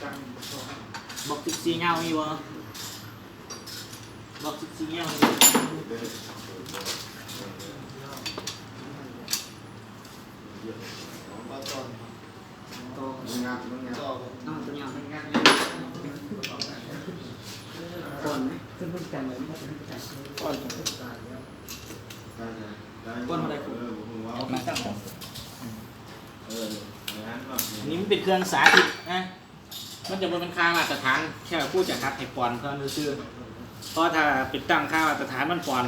ບລັອກສິບສີ່ຍາວມີບໍ່? ບລັອກສິບສີ່ຍາວມີ? ຕໍ່ ຕໍ່ ອ່າ ຕົວຍາວ ກ່ອນນະ ຄືມັນຈຳໄວ້ ກ່ອນ ກ່ອນເທົ່າໃດ? ມາຕັ້ງ ອັນນີ້ມັນເປັນເຄື່ອງສາທິດນະ ມັນຈະບໍ່ແມ່ນຄ່າມາດຕະຖານ ແຄ່ຄູຈະຫັດໃຫ້ປ່ອນເທົ່ານັ້ນຊື່ໆ ເພາະຖ້າເປັນຕັ້ງຄ່າມາດຕະຖານມັນປ່ອນ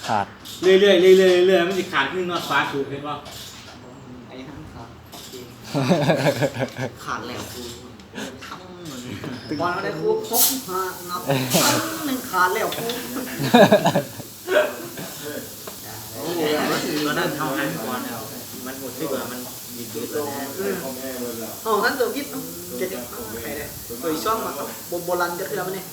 ຂາດ ເລື້ອຍໆ ເລື້ອຍໆ ເລື້ອຍໆ ມັນຊິຂາດຄືນັອດຝາສູບ ເຫັນບໍ່? ໄອ້ຫັ້ນຂາດ ຂາດແລ້ວຄູ ທັງໝົດ ບ່ອນເຮົາໄດ້ຄູ ຫົກສິບຫ້າ ນັບ ໜຶ່ງຂາດແລ້ວຄູ ໂອ້ ຕອນນັ້ນເຮົາຫັນກ່ອນແລ້ວ ມັນຮູ້ສຶກວ່າມັນ ເອີ ເຮົາຫັນຕົວຜິດເນາະ ເຈັບໄຂ້ເດ້ ໂຕທີ່ສອງມາກໍບໍ່ ບໍ່ລັ່ນຈັກເທື່ອບັດນີ້